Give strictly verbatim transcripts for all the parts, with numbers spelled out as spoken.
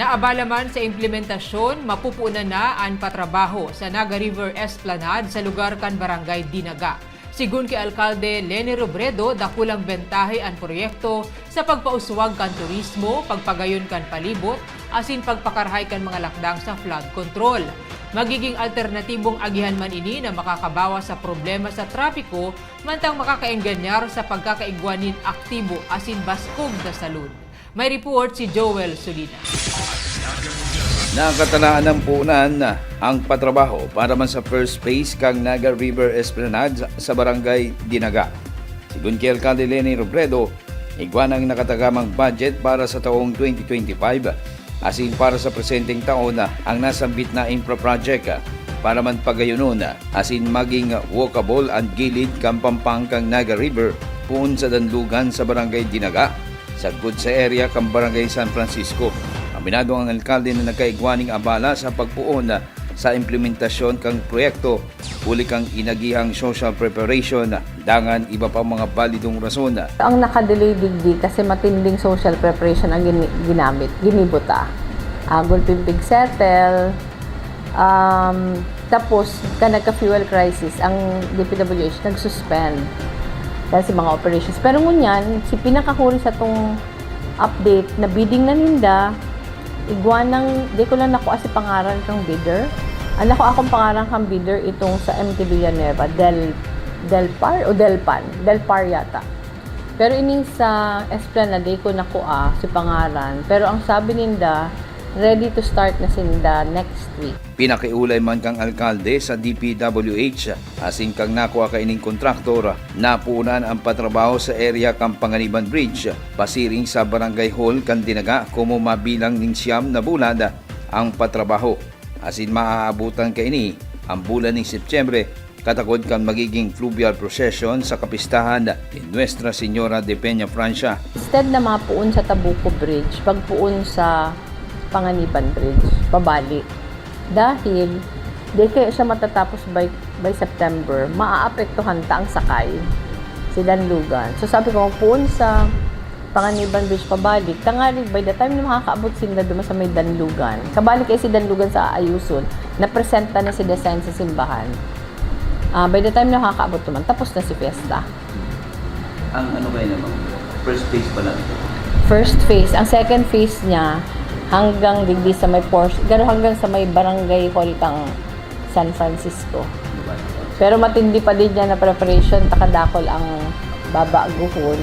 Naabala man sa implementasyon, mapupunan na an patrabaho sa Naga River Esplanade sa lugar kan Barangay Dinaga. Sigon ki Alkalde Leni Robredo, dakulang bentahe an proyekto sa pagpauswag kan turismo, pagpagayon kan palibot, asin pagpakarahay kan mga lakdang sa flood control. Magiging alternatibong agihan man ini na makakabawas sa problema sa trapiko, mantang makakaenganyar sa pagkakaigwa nin aktibo asin baskog na salud. May report si Joel Solina. Nakatanaan ng punan ang patrabaho para man sa first phase kan Naga River Esplanade sa Barangay Dinaga. Sigon ki Alkalde Leni Robredo, igwa nang nakatagamang budget para sa taong twenty twenty-five, asin para sa presenteng taon ang nasambit na infra project para man pagayonon asin maging walkable an gilid kan pampang kan Naga River poon sa danlugan sa Barangay Dinaga, sagkod sa area kan Barangay San Francisco. Aminado ang alkalde na nagkaigwa ning abala sa pagpoon sa implementasyon kan proyekto, huli kan inagihang social preparation, dangan iba pang mga balidong rason. Ang nakadelay digdi kasi matinding social preparation ang gini-, ginamit, ginibo ta. Ah, gulping pigsettle, um, tapos kan nagka-fuel crisis, ang D P W H nag-suspend dahil sa mga operations. Pero ngunyan, si pinakahuri sa tong update na bidding na ninda, igwa nang, di ko lang nakuha si pangaran kang bidder. Ang nakuha akong pangaran kang bidder itong sa M T Villanueva, Del, Delpar o Delpan? Delpar yata. Pero ining sa Esplanade, di ko nakuha si pangaran. Pero ang sabi ninda, ready to start na sinda next week. Pinakiulay man kang alkalde sa D P W H asin kang nakua kaining kontraktor, napunan ang patrabaho sa area kan Panganiban Bridge, pasiring sa Barangay Hall kan Dinaga, komo mabilang nin siyam na bulan ang patrabaho. Asin maaabutan kaini ang bulan nin Setyembre, katakod kan magiging fluvial procession sa kapistahan ni Nuestra Señora de Peña Francia. Instead na mapuon sa Tabuco Bridge, pagpuon sa Panganiban Bridge, pabalik. Dahil di kaya siya matatapos by, by September, maaapektuhan ta ang sakay, si Danlugan. So sabi ko, magpuon sa Panganiban Bridge pabalik, tangarig by the time na makakaabot sinda duman sa may Danlugan, kabalik kay si Danlugan sa aayuson, napresenta na si Dasen sa simbahan. Ah, by the time na makakaabot duman, tapos na si Fiesta. Ang ano kayo naman, first phase pa lang ito? First phase. Ang second phase niya, hanggang digdi sa may Porsche, garo hanggang sa may barangay hall kang San Francisco. Pero matindi pa din niya na preparation, takadakol ang babaguhon.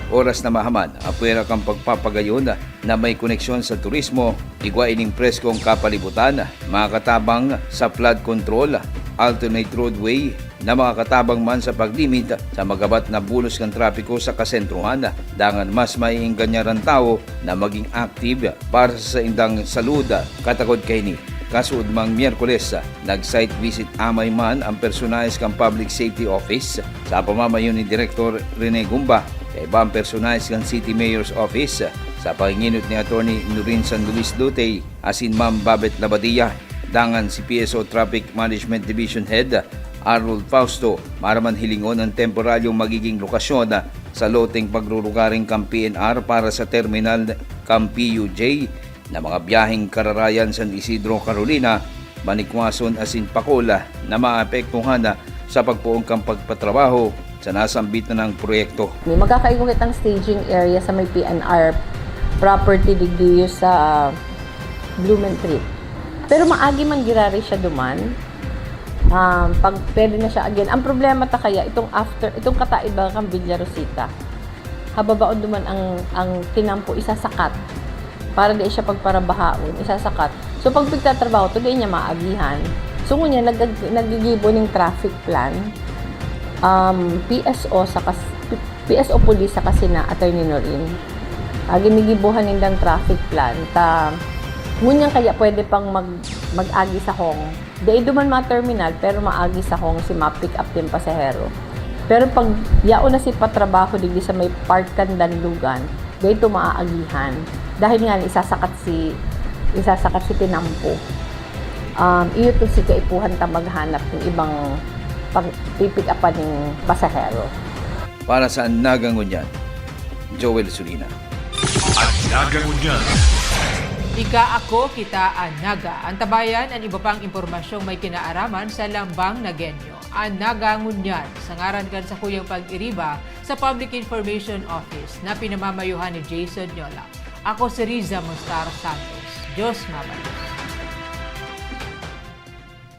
Oras na mahaman, apwera kang pagpapagayon na may koneksyon sa turismo, igwa ining preskong kapalibutan, makatabang sa flood control, alternate roadway, na makatabang man sa paglimit sa magabat na bulos kan trapiko sa kasentrohan, dangan mas maiengganyaran tawo na maging active para sa saindang salud. Katakod kaini, kasuodmang Miyerkules, nag-site visit amay man ang personahe kan Public Safety Office sa pamamayo ni Direktor Rene Gumba, kaiba ang personahe kan City Mayor's Office sa panginginot ni Attorney Nurin San Luis Lutey asin Ma'am Babet Labadia, dangan si P S O Traffic Management Division Head Harold Fausto, para man hilingon ang temporaryong magiging lokasyon sa loteng pagrurugaring kan P N R para sa terminal kan P U J na mga biyaheng Kararayan, San Isidro, Carolina, Manikwason asin Pacol na maapektuhan sa pagpoon kan pagpatrabaho sa nasambit na ng proyekto. May magkakaigwa kitang staging area sa may P N R property digdi sa Blumentritt. Pero maagi man girari siya duman. Um, pag pwede na siya again. Ang problema ta kaya, itong after, itong kataid ba kang Villa Rosita, hababaon duman ang, ang tinampo, isasakat. Para di siya pagparabahaon, isasakat. So, pag pigtatrabaho to, di niya maagihan. So, ngunyan, nag-, nagigibo ning traffic plan, um, P S O sa kas-, P S O Police sa kasina, Attorney Norin. Ah, ginigibuhan nindang traffic plan. Ta, ngunyan kaya pwede pang mag-, mag-agi sa hong. Dai duman ma-terminal, pero maagi sa hong si ma-pick up din pasahero. Pero pag yaon na si patrabaho digdi sa may part kan Danlugan, dai to maaagihan. Dahil nga isasakat si, isasakat si tinampo. Um, iyo to si kaipuhan ta maghanap ng ibang pag-pipick upan ning pasahero. Para sa Naga Ngunyan, Joel Sulina. An Naga Ngunyan. Ika, ako, kita, an Naga. Antabayan an iba pang impormasyong may kinaaraman sa Lambang Nagueño. An Naga ngunyan, sa ngaran kan sakuyang pag-iriba sa Public Information Office na pinamamayohan ni Jason Nyola. Ako si Riza Mostar Santos. Diyos mabalos.